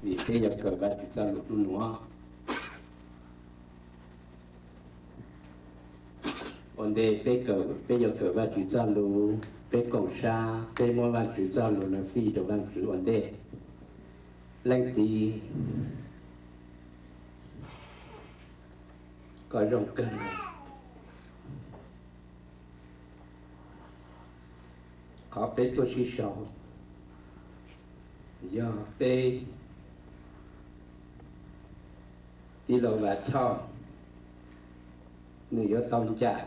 Vim peb yuav kawm Vajtswv txoj lus hnub nuav. Ua ntej peb kawm, peb yuav kawm Vajtswv txoj lus, peb koom sab, peb muab Vajtswv txoj lus no fij rau Vajtswv ua ntej. Leej Txiv, koj zoo kawg. Qhov peb tuaj sib sau yog peb tij laug Vam Choj, nws yuav tau ncaim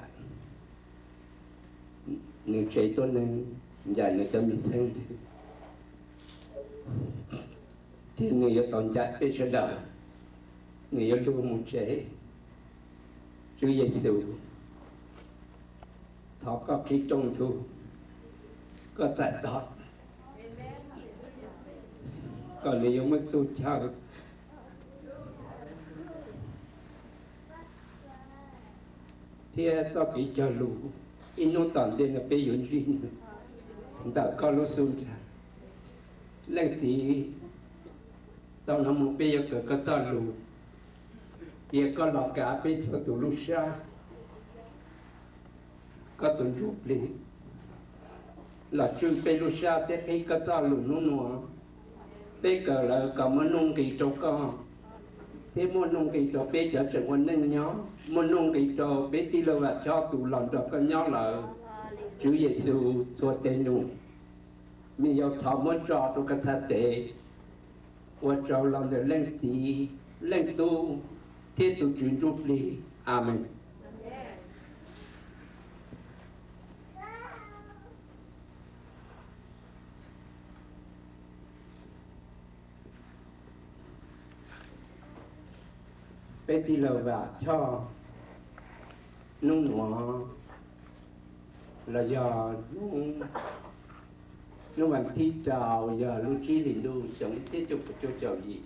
nws tsev tuab neeg, ncaim nws cov me xeeb ntxwv, thiab nws yuav tau ncaim peb sawv daws, nws yuav luag mus tsev. Tswv Yexus, thov koj qhib rooj ntug, koj txhais tos kom nws yuav muaj txuj chaw thiab txoj kev cog lus ib hnub tom ntej no peb yuav ntsib nws ntawm koj lub xub ntiag. Leej Txiv, tau no mus peb yuav kawm koj txoj lus, cia koj los kav peb txhua tus lub sab, koj tus ntsuj plig los tswj peb lub sab thiab qhib koj txoj lus hnub nua. Peb kawm lawm kom muaj nuj nqis rau koj, thiab muaj nuj nqis rau peb cov tseem ua neej nyob, muaj nuj nqis rau peb tij laug Vam Choj tus los nrog koj nyob lawm. Tswv Yexus, txhua tes num, me yog thov muab tso rau koj txhais tes. Ua tsaug los ntawm Leej Txiv, Leej Tub, thiab tus Tswv Ntsujplig. Amees. Peb tij laug Vam Choj, hnub nuav los yog hnub vas thib rau, yog lub tsib hlis ntuj xyoo ib txhiab cuaj puas cuaj caum yim.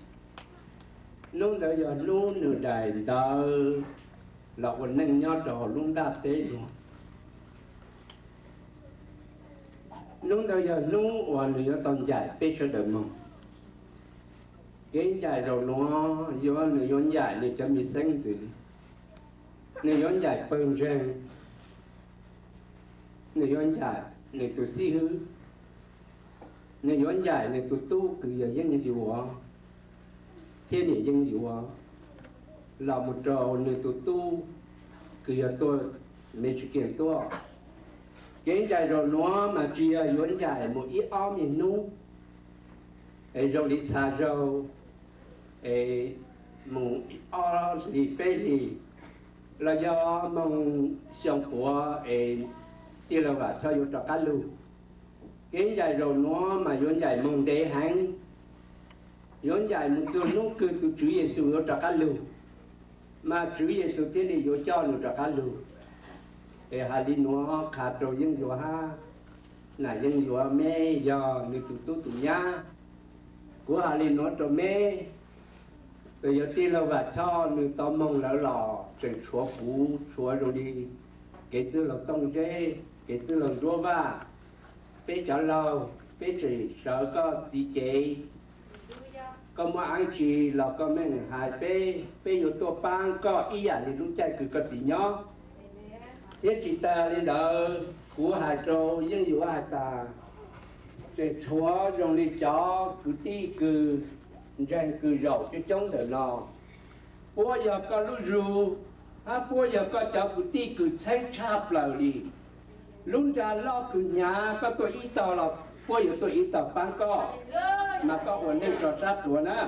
Hnub ntawd yog hnub nws daim ntawv los ua neej nyob rau hauv lub nplaj teb nuav. Hnub ntawd yog hnub uas nws yuav tau ncaim peb sawv daws moog. Kev ncaim zaum nuav yuav, nws yuav ncaim nws cov me xeeb ntxwv, nws yuav ncaim pawg ntseeg, nws yuav ncaim nws tus xib hwb, nws yuav ncaim nws tus tub kws yog yeeb yuav thiab niam yeeb yuav, los mus rau nws tus tub kws yog tuaj Michigan tuaj. Kev ncaim zaum nuav mas tsis yog yuav ncaim mus ib ob me hnub, es zoo li txha zaug, es mus ob hlis peb hlis, los yog moog xyoo puav es tij laug Vam Choj yuav rov qab lug. Kev ncaim zaum nuav mas yuav ncaim moog ntev heev, yuav ncaim mus txug hnub kws tus Tswv Yexus yuav rov qab lug, mas Tswv Yexus thiaj li yuav coj nws rov qab lug. Es hais li nuav qha rau yeeb yuav hab nam yeeb yuav, meb yog nws tus tub tus nyab. Kuv hais li nuav rau meb, txawm yog tij laug Vam Choj nws tau moog lawm los tseem tshuav kuv, tshuav zoo li kev txwj laug Tooj Zeb, kev txwj laug Nruab Vaj, peb cov laug, peb tseem sawv koj txiv cev. Koj muaj dlaab tsi los koj meem hais peb, peb yuav tuaj paab koj ib yam li lub caij kws koj txiv nyob. Thiab tsis tas li ntawd, kuv hais rau yeeb yuav hais tas, tseem tshuav zoo li cov kwv tij kws ntseeg kws zaum coob coob ntawm no, puab yog koj lub zug, hab puab yog koj cov kwv tij kws txheeb tshaj plaws li. Lub nra loj kws hnyav koj tuaj ib tog los puab yuav tuaj ib tog paab koj, mas koj ua neej tso sab plhuav na.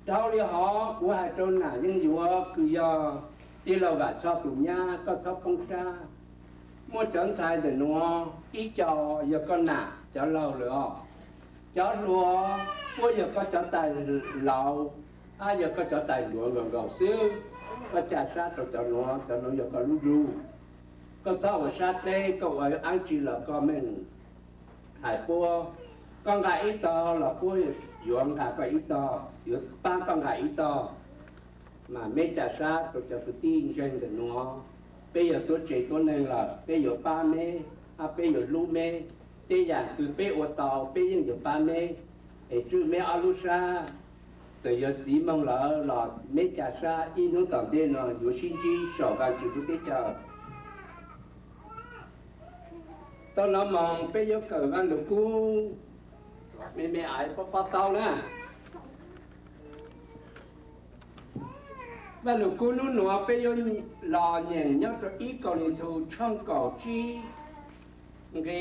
Dhau li hov kuv hais rau nam yeeb yuav kws yog tij laug Vam Choj tus nyab, koj txhob poob sab. Muaj cov ntxhais ntawm nuav ib co yog koj nam cov laug lawm os. Cov hluas puab yog koj cov tais laus, hab yog koj cov tais hluas nkaus nkaus xwb. Koj ca sab rau cov nuav, cov nuav yog koj lub zug. Koj txhob ua sab teb, koj ua dlaab tsi los koj meem hais puab. Koj nqa ib tog los puab yuav nqa koj ib tog, yuav paab koj nqa ib tog. Mas meb ca sab rau cov kwv tij ntseeg ntawm nuav, peb yog tuab tsev tuab neeg lawm, peb yuav paab meb, hab peb yuav hlub meb. Tej yam kws peb ua tau peb yeej yuav paab meb. Es tswj meb ob lub sab, txawm yog txiv moog lawm los meb ca sab ib hnub tom ntej no yuav sib ntsib saum Vaajtswv lub teb chaws. Tau nov moog peb yuav kawm Vaaj Lug Kub, me me ais pob pob taub na. Vaaj Lug Kub nub nuav peb yuav los nyeem nyob rau ib Kauleethaus tshooj kaum tsib nqe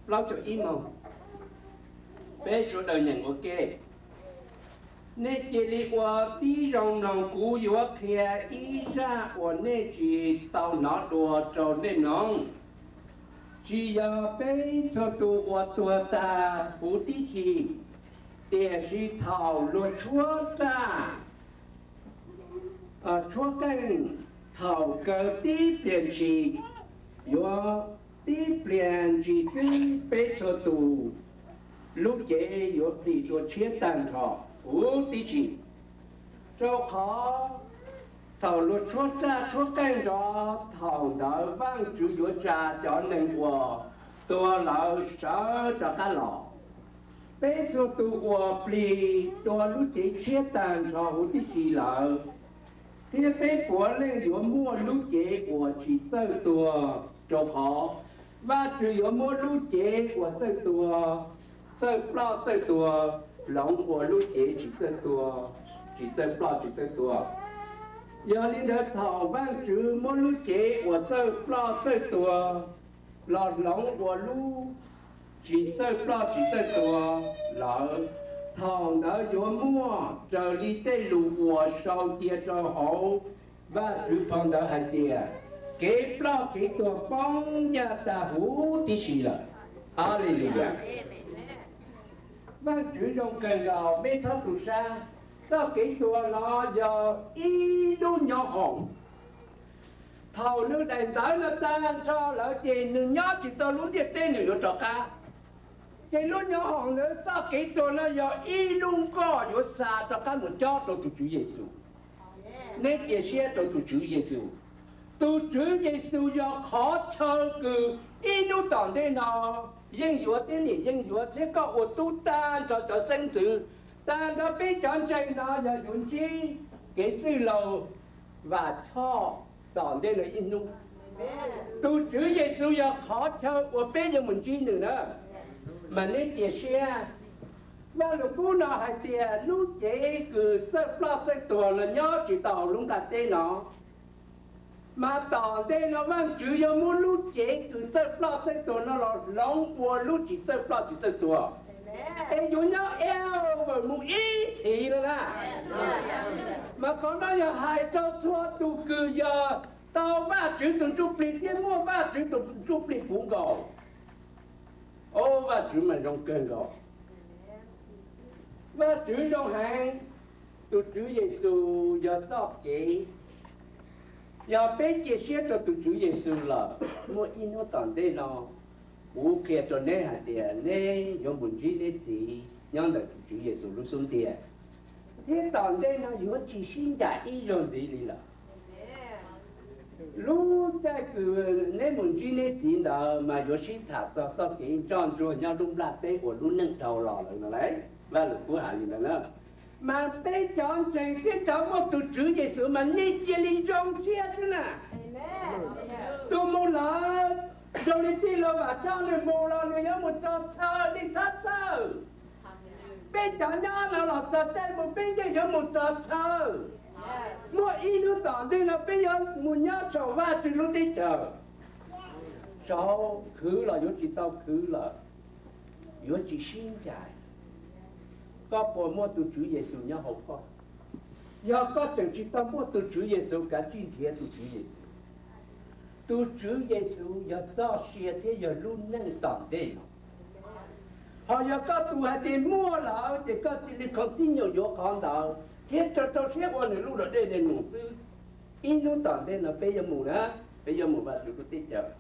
plaub caug ib moog. Peb sawv daws nyeem ua ke. Nej cia li ua tib zoo mloog, kuv yuav qhia ib zaj uas nej tsis tau hnov dua rau nej mloog. Tsis yog peb txhua tus uas tuag tag huv tib si, tiam sis thaum luag tshuab raj, tshuab qeej, thaum kawg tib pliag ntshis, yuav tib pliag ntshis xwb peb txhua tus lub cev yuav plis dua tshiab tag nrho huv tib si. Rau qhov thaum luag tshuab raj tshuab qeej nrov, thaum ntawd Vaajtswv yuav tsa cov neeg uas tuag lawm sawv rov qab los. Peb txhua tus uas plis dua lub cev tshiab tag nrho huv tib si lawm, thiab peb puav leej yuav muaj lub cev uas tsis txawj tuag, rau qhov Vaajtswv yuav muab lub cev uas txawj tuag txawj ploj txawj tuag hloov ua lub cev tsis txawj tuag, tsis txawj ploj tsis txawj tuag. Yog li ntawd thaum Vaajtswv muab lub cev uas txawj ploj txawj tuag los hloov ua lub tsis txawj ploj tsis txawj tuag lawm, thaum ntawd yuav muaj raws li tej lus uas sau cia rau hauv Vaajtswv phau ntawv hais tias, kev ploj kev tuag poob ncaj tag huv tib si lawm. Haleluyas. Vaajtswv zoo kawg nkaus, meb txhob tu sab. Txoj kev tuag no yog ib lub nyob hoom. Thaum nws daim ntawv no tag nrho lawm ces nws nyob tsis tau lub ntiaj teb, nws yuav rov qab. Ces lub nyob hoom ntawd txoj kev tuag no yog ib lub nkoj yuav xa rov qab mus cob rau tus Tswv Yexus. Neb cia siab rau tus Tswv Yexus. Tus Tswv Yexus yog qhov chaw kws ib hnub tom ntej no yeej yuav, tib neeg yeej yuav, thiab koj ua tub tag nrho cov xeeb ntxwv, tag nrho peb cov ntseeg no yog yuav ntsib kev txwj laug Vam Choj tom ntej no ib hnub. Tus Tswv Yexus yog qhov chaw uas peb yuav mus ntsib nws na. Mas neb cia siab. Vaj Lug Kub no hais tias lub cev kws txawj ploj txawj tuag los nyob tsis tau hauv lub nplaj teb no. Mas tom ntej no Vaajtswv yuav muab lub cev kws txawj ploj txawj tuag no los hloov ua lub tsis txawj ploj tsis txawj tuag, es yuav nyob ever mus ib txhis no na. Mas qhov no yog hais rau txhua tus kws yog tau Vaajtswv tus Ntsujplig thiab muaj Vaajtswv tus Ntsujplig puv nkaus. Au, Vaajtswv mas zoo kawg nkaus. Vaajtswv zoo heev. Tus Tswv Yexus yog txoj kev. Yog peb cia siab rau tus Tswv Yexus lawm, muaj ib hnub tom ntej no, kuv qhia rau neb hais tias neb yuav mus ntsib neb txiv nyob ntawm tus Tswv Yexus lub xub ntiag, thiab tom ntej no yuav tsis sib ncaim ib zaug ntxiv li lawm. Lub caij kws neb mus ntsib neb txiv ntawd mas yuav sib tham txog txoj kev ntsoj ntsuag nyob lub nplaj teb uas lub neej dhau los lawm no lauj. Vaj Lug Kub hais li ntawd na. Mas peb cov ntseeg thiab cov muaj tus Tswv Yexus mas nej cia li zoo siab xwb na. Tus mus lawm, zoo li tij laug Vam Choj nws mus los nws yuav mus txog chaw nej txhob txhawj. Peb cov nyob no los txog caij mus peb yeej yuav mus txog chaw. Muaj ib hnub tom ntej no peb yuav mus nyob saum Vajtswv lub teb chaws. Saud khwv los yuav tsis tau khwv lawm, yuav tsis sib ncaim. Koj puas muaj tus Tswv Yexus nyob hauv koj? Yog koj tseem tsis tau muaj tus Tswv Yexus, kav tsij nrhiav tus Tswv Yexus. Tus Tswv Yexus yog txoj sia thiab yog lub neej tom ntej no. Ho yog koj tus hais tias muaj lawm ces koj cia li continue yuav qhov ntawd thiab rau rau siab ua nws lub luam dej mus xwb. Ib hnub tom ntej no peb yuav mus na, peb yuav mus Vajtswv lub teb chaws.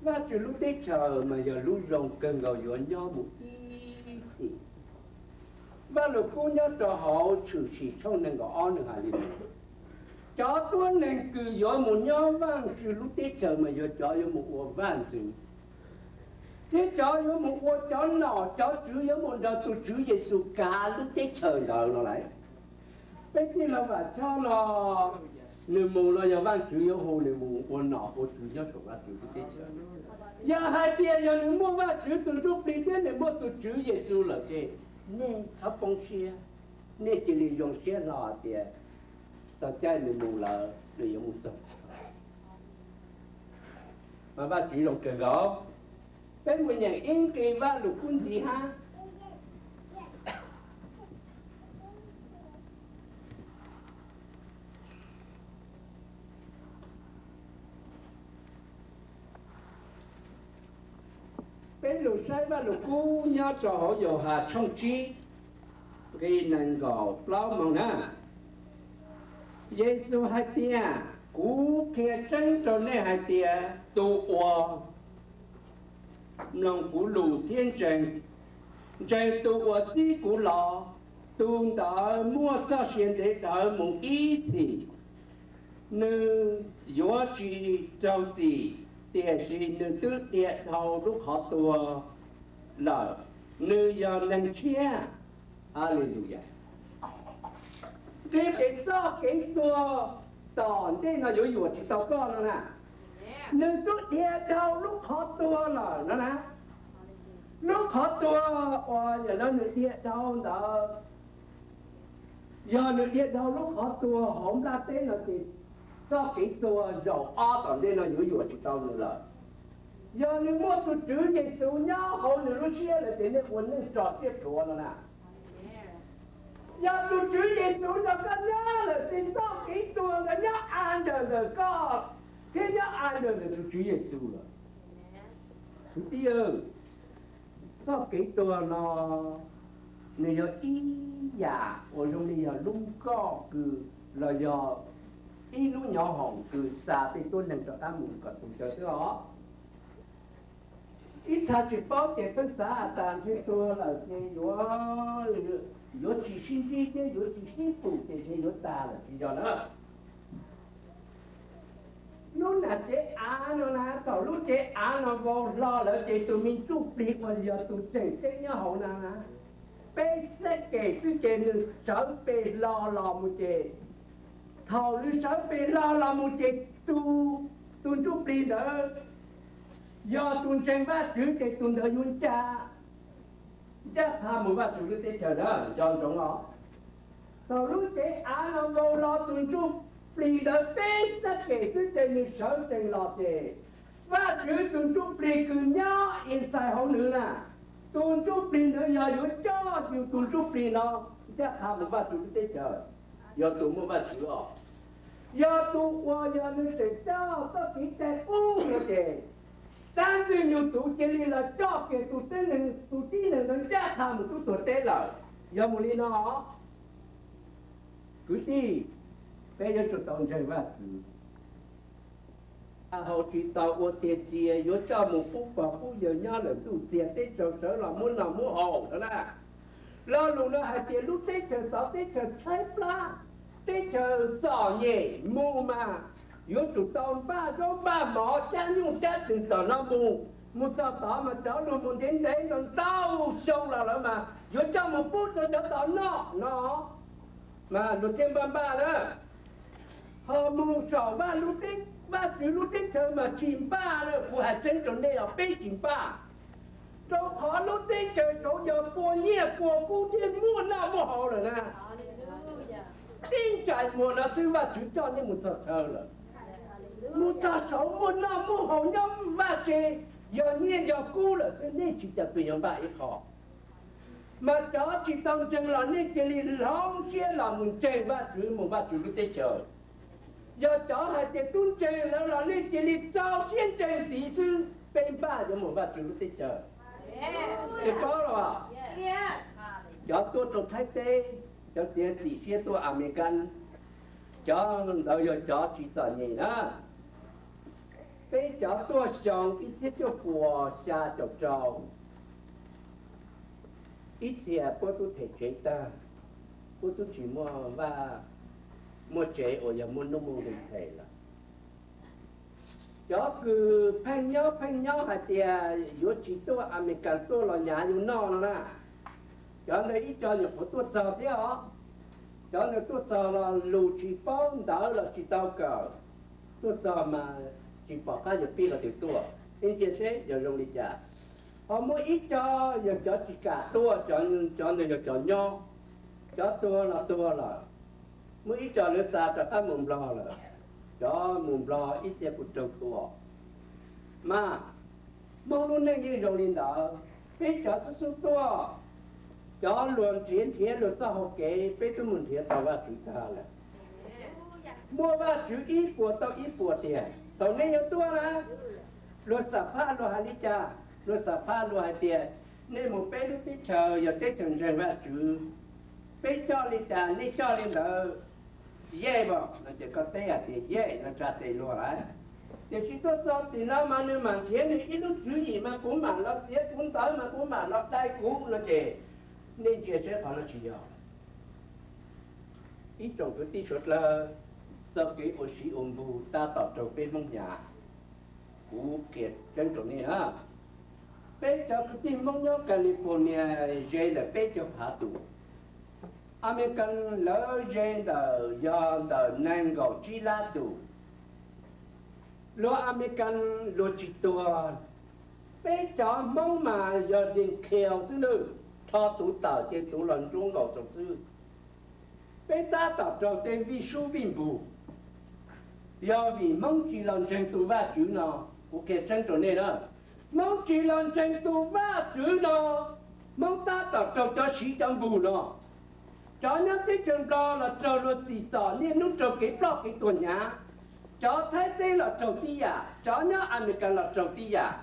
Vajtswv lub teb chaws mas yog lub zoo kawg nkaus yuav nyob mus ib txhis. Vaj Lug Kub nyob rau hauv Tshwm Sim tshooj nees nkaum ob nws hais li no: Cov tuab neeg kws yuav mus nyob Vajtswv lub teb chaws mas yog cov yuav mus ua vaj ntxwv. Thiab cov yuav mus ua cov nom cov tswv yuav mus nrog tus Tswv Yexus kav lub teb chaws ntawd no lawm. Peb tij laug Vam Choj no, nws mus no yog Vajtswv yuav hu nws mus ua nom ua tswv nyob saum Vajtswv lub teb chaws. Yog hais tias yog nws muaj Vajtswv tus Ntsuj Plig thiab nws muaj tus Tswv Yexus lawm ces nej txhob poob siab, nej cia li zoo siab hlo hais tias txog caij nws mus lawm nws yuav mus txog. Mas Vajtswv zoo kawg nkaus. Peb mus nyeem ib nqi Vajluskub ntxiv hab. Peb lug saib Vajluskub nyob rau hauv Yauhas tshooj tsib, nqi nees nkaum plaub moog na. Yexus hais tias, kuv qhia tseeb rau nej hais tias tus uas mloog kuv lus thiab ntseeg, ntseeg tus uas txib kuv los, tus ntawd muaj txoj sia ntev dhawv mus ib txhis. Nws yuav tsis raug txim, tiam sis nws twb dhia dhau lub qhov tuag lawm, nws yog neeg tshiab. Haleluyas. Qhia tias txoj kev tuag tom ntej no yuav yuam tsis tau koj no na. Nws twb dhia dhau lub qhov tuag lawm no na. Lub qhov tuag uas yam no nws dhia dhau ntawd, yog nws dhia dhau lub qhov tuag hauv nplaj teb no ces txoj kev tuag zaum ob tom ntej no yuav yuam tsis tau nws lawm. Yog nws muaj tus Tswv Yexus nyob hauv nws lub siab lawm ces nej ua neej tso siab rhuav no na. Yog tus Tswv Yexus nrog koj nyob lawm ces txoj kev tuag ntawd nyob a ntawm ntawm koj thiab nyob a ntawm ntawm tus Tswv Yexus lawm. Kwv tij, txoj kev tuag no nws yog ib yam uas zoo li yog lub nkoj kws los yog ib lub nyov hoom kws xa tej tuab neeg rov qab mus kom txaus ntshai xwb os. Ib txha tsis paub ces pheej xav has tas ntshe tuag lawm ces yuav, yuav tsis sib ntsib thiab yuav tsis sib pum ces ntshe yuav tag lawm tsis yog na. Lub nam cev av no na, thaum lub cev av no vau hlo lawm ces tus me ntsuj plig uas yog tus tseem ceeb nyob hauv na, peb xab kem xwb ces nws sawv pes hlo los mus ces, thaum nws sawv pes hlo los mus ces tus, tus ntsuj plig ntawd yog tus ntseeg Vajtswv ces tus ntawd yuav ncaj, ncaj qha mus Vajtswv lub teb chaws na, nco ntsoov os. Thaum lub cev av no vau hlo tus ntsuj plig ntawd peb xab kem xwb ces nws sawv tsees los ces Vajtswv tus ntsuj plig kws nyob inside hauv nws na, tus ntsuj plig ntawd yog yuav coj yus tus ntsuj plig no ncaj qha mus Vajtswv lub teb chaws, yog tus muaj Vajtswv os. Yog tus uas yog nws tseem coj txoj kev cai qub no ces, tab ntxwg nyoog tus cia li los coj kiag tus tib neeg, tus tib neeg ntawd ncaj qha mus tub tuag teb lawm. Yog mus li no, kwv tij, peb yuav tsum tau ntseeg Vajtswv. Hau tsis tau ua tiag tias yuav coj mus pub pog pub yawg nyob lawm ntuj txiag teb chaws sawv los muab noj muab haus no na. Lo lus no hais tias lub teb chaws tod teb chaws tshaib plab, teb chaws txom nyem mus mas yuav tsum tau npaj zaub npaj mov cab nyuj cab twm tom no mus, mus txog tod mas cov luag mus ntev ntev ntau ntau xyoo los lawm mas yuav coj mus pub rau cov tod noj no, mas luag thiaj npaj npaj na. Ho mus saum Vaj lub teb, Vajtswv lub teb chaws mas tsis npaj na, kuv hais tseeb rau nej os, peb tsis npaj. Rau qhov lub teb chaws saud yog pua nyiaj pua kub thiab muaj noj muaj haus lawm na. Tib ntsais muag no xwb Vajtswv coj nej mus txog chaw lawm. Mus txog saud muaj noj muaj haus nyob vaj tse, yog nyiaj yog kub lawm xwb, nej tsis tas pes yuav npaj ib qho. Mas cov tsis tau ntseeg los nej cia li hloov siab los mus ntseeg Vajtswv mus Vajtswv lub teb chaws. Yog cov hais tias tub ntseeg lawm los nej cia li rau siab ntseeg ntxiv xwb, peb npaj yuav mus Vajtswv lub teb chaws. Peb paub los, cov tuaj rau Thaib teb, cov tiav txim siab tuaj Amelikas, cov ntawd yog cov tsis txom nyem na. Peb cov tuaj xyoo ib txhiab cuaj puas xya caum rau, ib txhia puab tub them tsev tag, puab tub tsis muaj vaj, muaj tsev uas yog muaj nuj muaj nqis them lawm. Cov kws pheej nyob pheej nyob hais tias yuav tsis tuaj, Amelikas tuaj los nyav yus noj no na, cov ntawd ib co nyuam qhuav tuaj txog thiab os. Cov ntawd tuaj txog los lus tsis paub, ntawv los tsis tau kawm, tuaj txog mas tsis pom qab yuav pib qhov twg tuaj. Ib ntsia seb yog zoo li cas. Ho muaj ib co yog cov tsis kam tuaj, cov ntawd yog cov nyob, cov tuag los tuag lawm. Muaj ib co lawv xa rov qab mus Nplog lawm, cov mus Nplog ib txhia kuj raug tua. Mas Hmoob lub neej yeej zoo li ntawd, peb cov xub xub tuaj, cov luag nrhiav nrhiav luag txoj hau kev, peb twb mus nrhiav tau Vajtswv tag lawm. Muaj Vajtswv ib puas tau ib puas tiag. Thaum nej yuav tuaj na, luag xam phaj luag hais li cas? Luag xam phaj luag hais tias nej mus peb lub teb chaws yog teb chaws ntseeg Vajtswv, peb coj li cas nej coj li ntawd. Yej mas no ces koj teb hais tias yej no tsa tes luag lawm. Tiam sis tuaj txog tim no mas nws mam nrhiav nws ib lub tswv yim mas kuv mam los txiav kuv ntawv mas kuv mam los dai kuv no ces nej ntsia seb qhov no tsis yog. Ib tsoom kwv tij suav dlawg, txoj kev ua siv ua npug tab tom raug peb Hmoob hnyav. Kuv qhia tseeb rau nej na, peb cov kwv tij Hmoob nyob California ze ntawm peb caug phav tus, Amelikas lawv ze ntawm yog ntawm nees nkaum tsib lab tus. Luag Amelikas luag tsis tuag, peb cov Hmoob mas yog dej khiaus xwb nawb, rho tus tawm ces tus los ntsuab nkaus rau xwb. Peb tab tom raug tej vij sub vij npug, yog vim Hmoob tsis los ntseeg tus Vajtswv no. Kuv qhia tseeb rau nej na, Hmoob tsis los ntseeg tus Vajtswv no, Hmoob tab tom raug cov siv cov npug no. Cov nyob teb chaws Nplog los raug luag txim txom niaj hnub raug kev ploj kev tuag hnyav, cov Thaib teb los raug tib yam, cov nyob Amelikas los raug tib yam.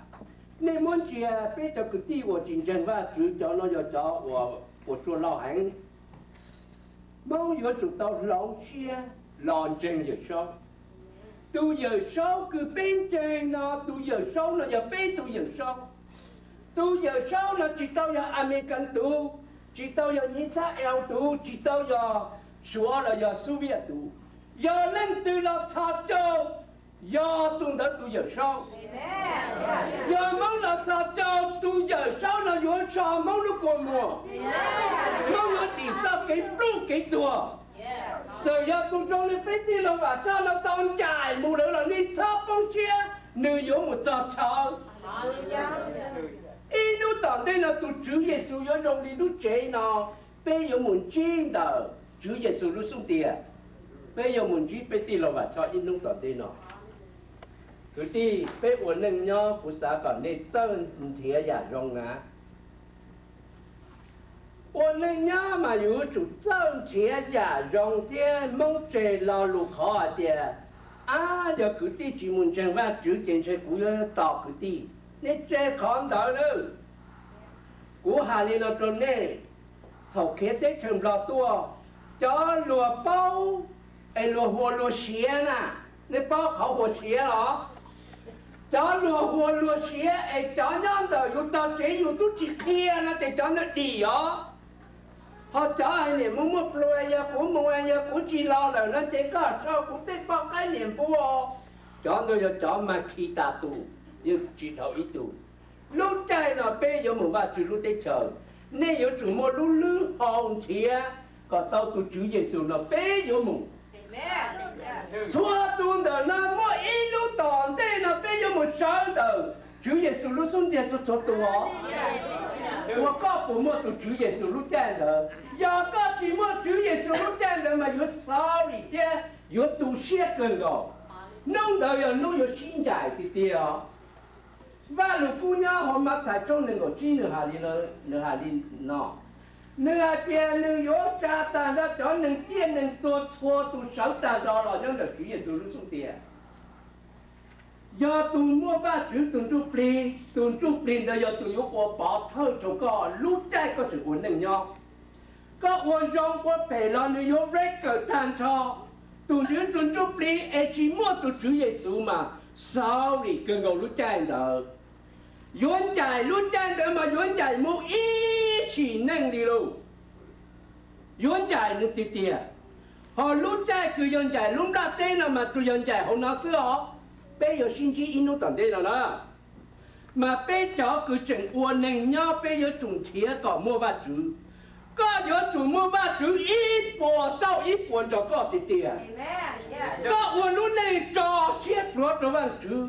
Nej muab ntsia peb cov kwv tij uas tsis ntseeg Vajtswv, cov no yog cov uas, uas tsuaj lauj heev. Hmoob yuav tsum tau hloov siab los ntseeg Yawm Saub. Tus Yawm Saub kws peb ntseeg no, tus Yawm Saub no yog peb tus Yawm Saub. Tus Yawm Saub no tsis tau yog Amelikas tus, tsis tau yog Nyij Xab El tus, tsis tau yog Suav los yog Xub Viaj tus. Yog leej twg los txhos caug, yog tus ntawd tus Yawm Saub. Yog Hmoob los txhos caug, tus Yawm Saub no yuav so Hmoob lub kua muag, Hmoob yuav dim txoj kev pluj kev tuag. Txawm yog tus zoo li peb tij laug Vam Tshoj no tau ncaim mus lawm los nej txhob poob siab, nws yuav mus txog chaw. Ib hnub tom ntej no tus Tswv Yexus yuav zoo li lub tsev no, peb yuav mus ntsib ntawm Tswv Yexus lub xub ntiag. Peb yuav mus ntsib peb tij laug Vam Tshoj ib hnub tom ntej no. Kwv tij, peb ua neej nyob kuv xav kom nej txawj nrhiav yam zoo na. Ua neej nyob mas yuav tsum txawj nrhiav yam zoo thiab. Hmoob tseg lo lus qhov hais tias, ab, yog kwv tij tsis mus ntseeg Vajtswv ces ntshe kuv yuav tos kwv tij. Nej tseg qhov ntawd nawb. Kuv hais li no rau nej, thaum khiav teb chaws Nplog tuaj, cov luag paub es luag hua luag siav na, nej paub qhov hua siav los? Cov luag hua luag siav es cov nyob ntawm yus tog tsev yus twb tsis qhia no ces cov ntawd dim os. Ho cov hais niam muaj muaj plua, yog kuv mus yog kuv tsis los lawm no ces koj sau kuv tej poj qaib niam npua. Cov ntawd yog cov mas khi tas tus, yeej tsis dhau ib tug. Lub caij no peb yuav mus Vajtswv lub teb chaws, nej yuav tsum muaj lub hlwb hau nrhiav kom tau tus Tswv Yexus no peb yuav mus. Txhua tus ntawm no muaj ib hnub tom ntej no peb yuav mus sawv ntawm Tswv Yexus lub xub ntiag txhua txhua tus os. Uas koj puas muaj tus Tswv Yexus lub caij ntawd? Yog koj tsis muaj Tswv Yexus lub caij ntawd mas yuav xaus li thiab yuav tu siab kawg nkaus. Hnub ntawd yog hnub yuav sib ncaim tiag tiag os. Vaj Lug Kub nyob hauv Mathais tshooj nees nkaum tsib nws hais li, nws hais li no, nws hais tias nws yuav tsa tag nrho cov neeg ciaj neeg tuag txhua tus sawv tag nrho los nyob ntawm Tswv Yexus lub xub ntiag. Yog tus muaj Vajtswv tus ntsuj plig, tus ntsuj plig ntawd yog tus yuav ua pov thawj rau koj lub caij koj tseem ua neej nyob. Koj ua zoo ua phem los nws yuav record tag nrho. Tus Tswv tus ntsuj plig es tsis muaj tus Tswv Yexus mas xaus li kawg nkaus lub caij ntawd. Yuav ncaim lub caij ntawd mas yuav ncaim mus ib sim neej li lauj. Yuav ncaim nws tiag tiag. Ho lub caij kws yog ncaim lub nplaj teb no mas tsuas yog ncaim hauv no xwb os. Peb yuav sib ntsib ib hnub tom ntej no na, mas peb cov kws tseem ua neeg nyob peb yuav tsum nrhiav kom muaj Vajtswv. Koj yuav tsum muaj Vajtswv ib puas txaus ib puas nrog koj tiag tiag. Koj ua lub neej tso siab pluav rau Vajtswv.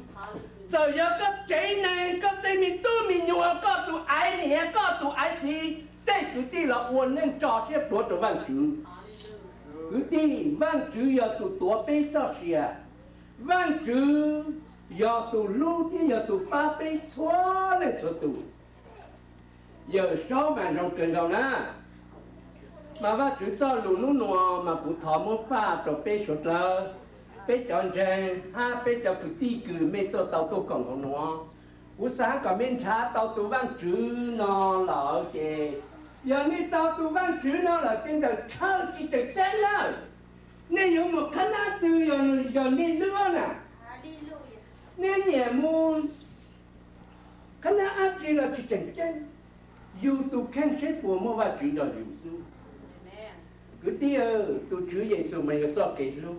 Txawm yog koj tsev neeg, koj tej me tub me nyuam, koj tus aiv niam, koj tus aiv txiv, tej kwv tij los ua neej tso siab pluav rau Vajtswv. Kwv tij, Vajtswv yog tus tuav peb txoj sia. Vajtswv yog tus hlub thiab yog tus pab peb txhua leej txhua tus. Yawm Saub mas zoo kawg nkaus na. Mas Vajtswv txoj lus hnub nuav mas kuv thov muab faj rau peb suav dlawg, peb cov ntseeg hab peb cov kwv tij kws mej tuaj tau tuaj koom nkaus nuav. Kuv xav kom mej nrhav tau tus Vajtswv no lawm ces, yog nej tau tus Vajtswv no lawm ces ntawm tshawj tsis tseem ceeb lawm. Nej yuav mus qhab nab twg yog nej lub na, nej nyiam mus qhab nab dab tsi los tsis tseem ceeb, yus tus kheej seb puas muaj Vajtswv nrog yus xwb. Kwv tij, tus Tswv Yexus mas yog txoj kev hlub.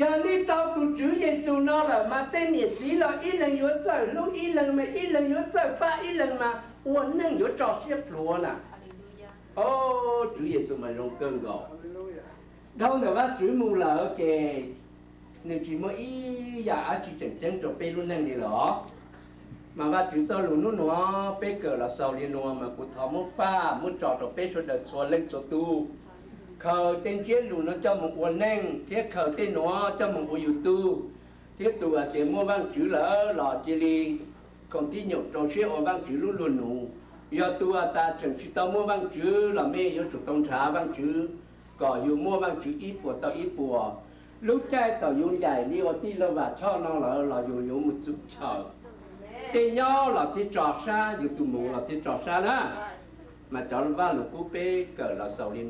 Yog nej tau tus Tswv Yexus no lawm mas tej niam txiv los ib leeg yuav txawj hlub ib leeg, mas ib leeg yuav txawj pab ib leeg, mas ua neej yuav tso siab pluav na. Au, Tswv Yexus mas zoo kawg nkaus. Dhau ntawm Vajtswv mus lawm ces nws tsis muaj ib yam dab tsi tseem ceeb rau peb lub neej li lawm. Mas Vajtswv txoj lus hnub nuav peb kawm los xaus li nuav mas kuv thov muab faj muab tso rau peb sawv daws txhua leej txhua tus. Khaws tej ntsiab lus no coj mus ua neej thiab khaws tej nuav coj mus ua yus tug. Thiab tus hais tias muaj Vajtswv lawm los cia li koom tib nyuam rau siab ua Vajtswv lub luag nus. Yog tus has tas tseem tsis tau muaj Vajtswv los mej yuav tsum tau nrhav Vajtswv kom yus muaj Vajtswv ib puas tau ib puas. Lub caij thaum yus ncaim li uas tij laug Vam Choj no lawm los yus yuav mus txug chaw. Tej nyob los thiaj tso sab, yus tus mus los thiaj tso sab na. Mas cov Vajluskub peb kawm los xaus li no.